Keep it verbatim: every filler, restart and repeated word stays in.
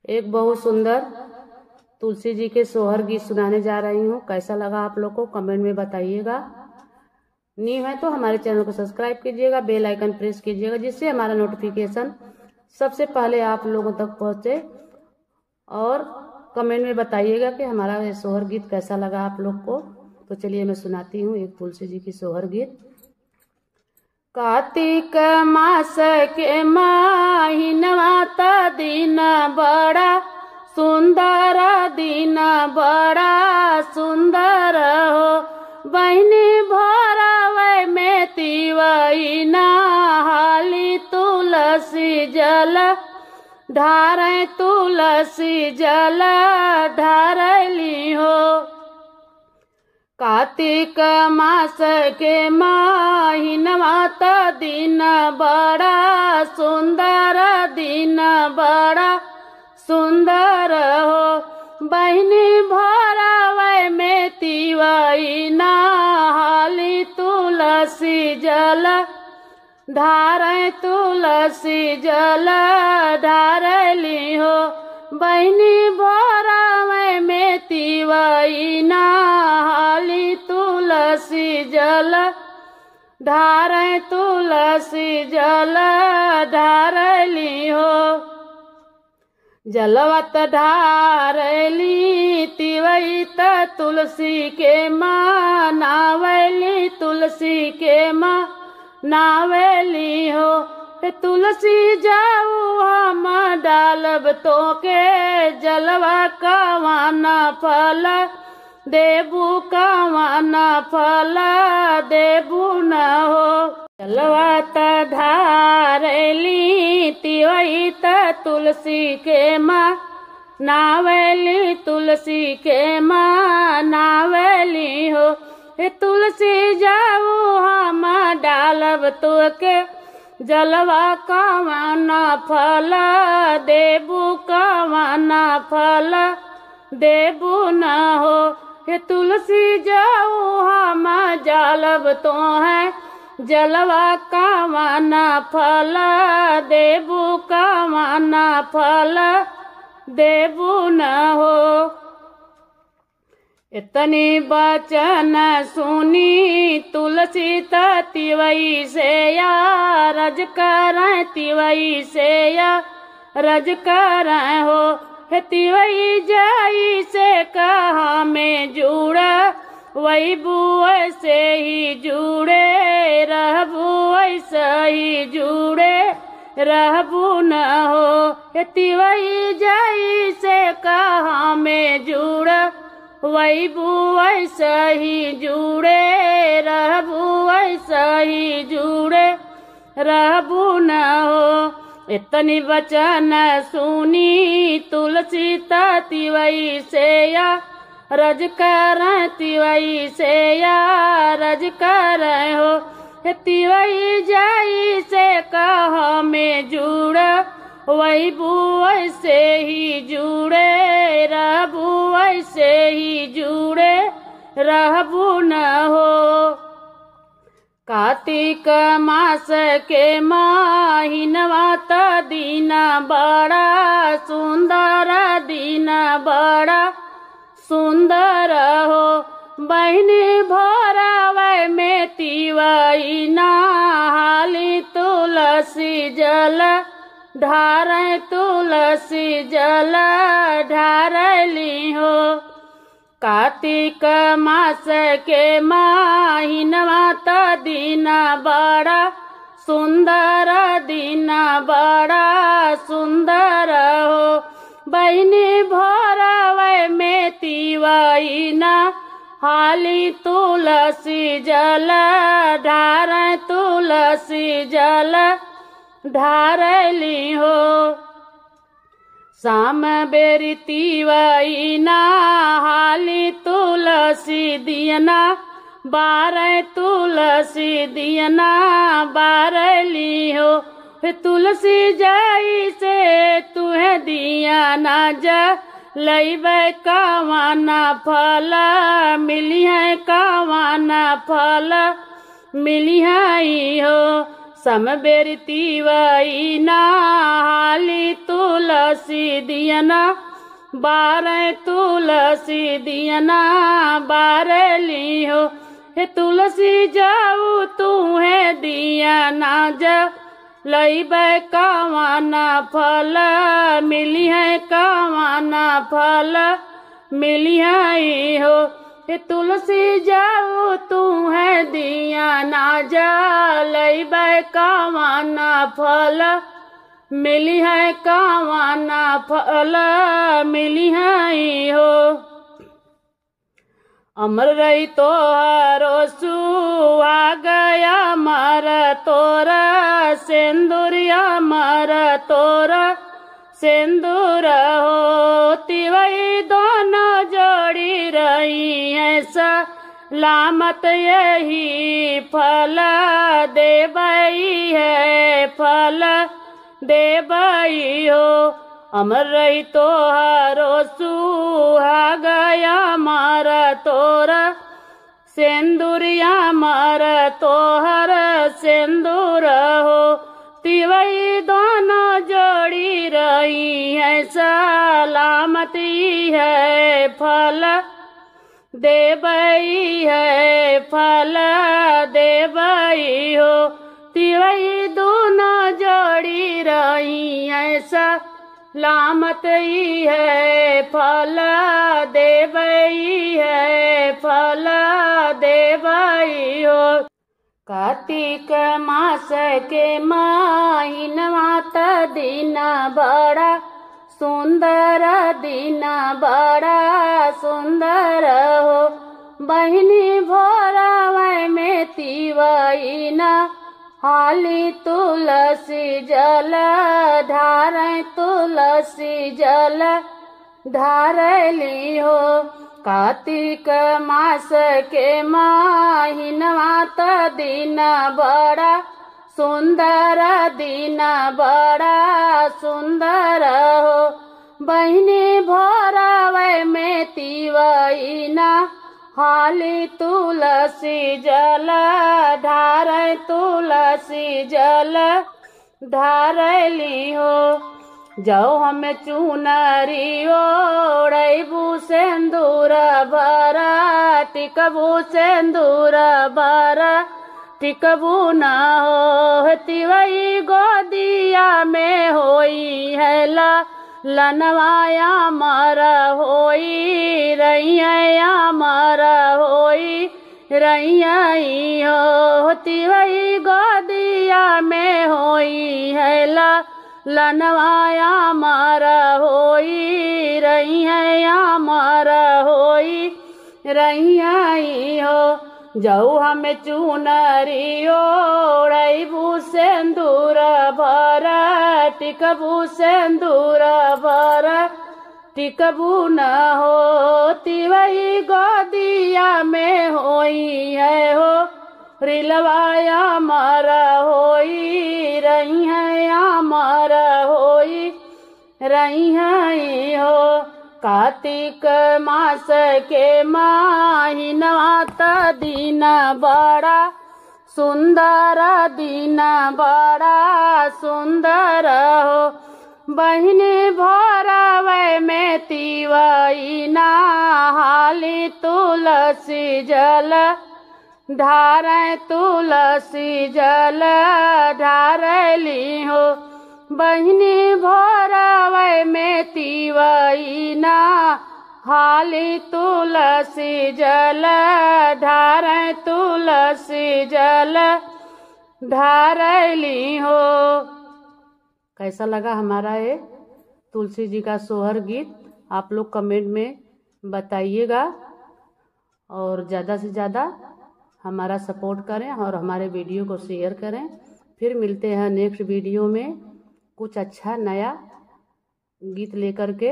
एक बहुत सुंदर तुलसी जी के सोहर गीत सुनाने जा रही हूँ। कैसा लगा आप लोग को, कमेंट में बताइएगा। न्यू है तो हमारे चैनल को सब्सक्राइब कीजिएगा, बेल आइकन प्रेस कीजिएगा, जिससे हमारा नोटिफिकेशन सबसे पहले आप लोगों तक पहुँचे। और कमेंट में बताइएगा कि हमारा ये सोहर गीत कैसा लगा आप लोग को। तो चलिए, मैं सुनाती हूँ एक तुलसी जी की सोहर गीत। कार्तिक मास के महीनवा त दिन बड़ा सुंदर, दिन बड़ा सुंदर हो। बहिनी भोरवे में तिवई नहाली, तुलसी जल ढारे, तुलसी जल ढारली हो। कार्तिक मास के महीनवा त दिन बड़ा सुंदर, दिन बड़ा सुंदर हो। बहिनी भोरवे में तिवई नहाली, तुलसी जल ढारे, तुलसी जल ढारली हो। बहिनी भोरवे में तिवई नहाली, तुलसी जल ढारे, तुलसी जल ढारली हो। जलवा त ढारली तिवई त तुलसी के मनावली, तुलसी के मनावली हो। हे तुलसी जाऊ हम डालब तोके जलवा, कवन फल देबू, कवन फल देबू न हो। जलवा त ढारली तिवई त तुलसी के मनावली, तुलसी के मनावली हो। हे तुलसी जाऊ हम डालब तोके जलवा, कवन फल देबू, कवन फल देबू न हो। हे तुलसी जाऊ हम डालब तोहे जलवा, कवन फल देबू, कवन फल देबू न हो। इतनी बचन सुनी तुलसी त तिवई से अरज करै, तिवई से अरज करै हो। हे तिवई जइसे कहा में जुड़ा, वइबू वइसे ही जुड़े रहबू, वइसे ही जुड़े रहबू न हो। हे तिवई जइसे कहा में जुड़ा, वइबू वइसे ही जुड़े रहबू, वइसे ही जुड़े रहबू न हो। इतनी बचन सुनी तुलसी त तिवई से अरज करै, तिवई से अरज करै हो। हे तिवई जइसे कहा में जुड़ा, वइबू वइसे ही जुड़े रहबू, वइसे ही जुड़े रहबू न हो। कार्तिक मास के महीनवा त दिन बड़ा सुंदर, दिन बड़ा सुंदर हो। बहिनी भोरवे में तिवई नहाली, तुलसी जल ढारै, तुलसी जल ढारली हो। कार्तिक मास के महीनवा त दिन बड़ा सुंदर, दिन बड़ा सुंदर हो। बहिनी भोरवे में तिवई नहाली, तुलसी जल ढारै, तुलसी जल ढारली हो। साम बेरी तिवई नहाली, तुलसी दियना बारै, तुलसी दियना बारली हो। हे तुलसी जइसे तुहे दियना जलइबे, कवन फल मिलिहै, कवन फल मिलिहै हो। समबेर तिवई ना हाली तुलसी दियना बारे, तुलसी दियना बारे लिहो। हे तुलसी जाऊ तू है दियना जा लइबे कवन फल मिली है, कवन फल मिली है हो। हे तुलसी जाऊ तू है दियना जा लइबे कवन फल मिली है, कवन फल मिली है हो। अमर रही तोहरो सुहाग, अमर तोरा सिंदूर, अमर तोरा सिंदूर हो। तिवई दोनों जोड़ी रही है सलामत, यही फल देबई है, फल देबई हो। अमर रही तोहरो सुहाग, अमर तोरा सिंदूर, अमर तोहर सिंदूर हो। तिवई दोनों जोड़ी रही है सलामत, यही फल देबई है, फल देबई हो। तिवई दोनों जोड़ी रही है सलामत, यही फल देबई है, फल देबई हो। कार्तिक मास के महीनवा त दिन बड़ा सुंदर, दिन बड़ा सुंदर हो। बहिनी भोरवै में तिवई ना हाली तुलसी जल ढारै, तुलसी जल ढारली हो। कार्तिक मास के महीनवा त दिन बड़ा सुंदर, दिन बड़ा सुंदर हो। बहिनी भोरवै में तिवई ना हाली तुलसी जल ढारै, तुलसी जल ढारली हो। जौ हम चुनरी ओढ़ैबू सिंदूर भरा टिकबू, सिंदूर भरा टिकबू ना हो। तिवई गोदिया में होई है ला लनवा अमर होई रही है, अमर होई रही है हो। तिवई गोदिया में होई है ला लनवा अमर होई रही है, अमर होई रही है हो। जौ हम चुनरी ओढ़ैबू सिंदूर भरा टिकबू, सिंदूर भरा टिकबू न हो। तिवई गोदिया में होई है हो रिलवा अमर होई रही है, अमर होई रही है हो। कार्तिक मास के महीनवा त दिन बड़ा सुंदर, दिन बड़ा सुंदर हो। बहिनी भोरवै में तिवई ना हाली तुलसी जल ढारै, तुलसी जल ढारली हो। बहिनी भोरवै में तिवई ना हाली तुलसी जल ढारै, तुलसी जल ढारली हो। कैसा लगा हमारा ये तुलसी जी का सोहर गीत, आप लोग कमेंट में बताइएगा। और ज़्यादा से ज़्यादा हमारा सपोर्ट करें और हमारे वीडियो को शेयर करें। फिर मिलते हैं नेक्स्ट वीडियो में कुछ अच्छा नया गीत लेकर के।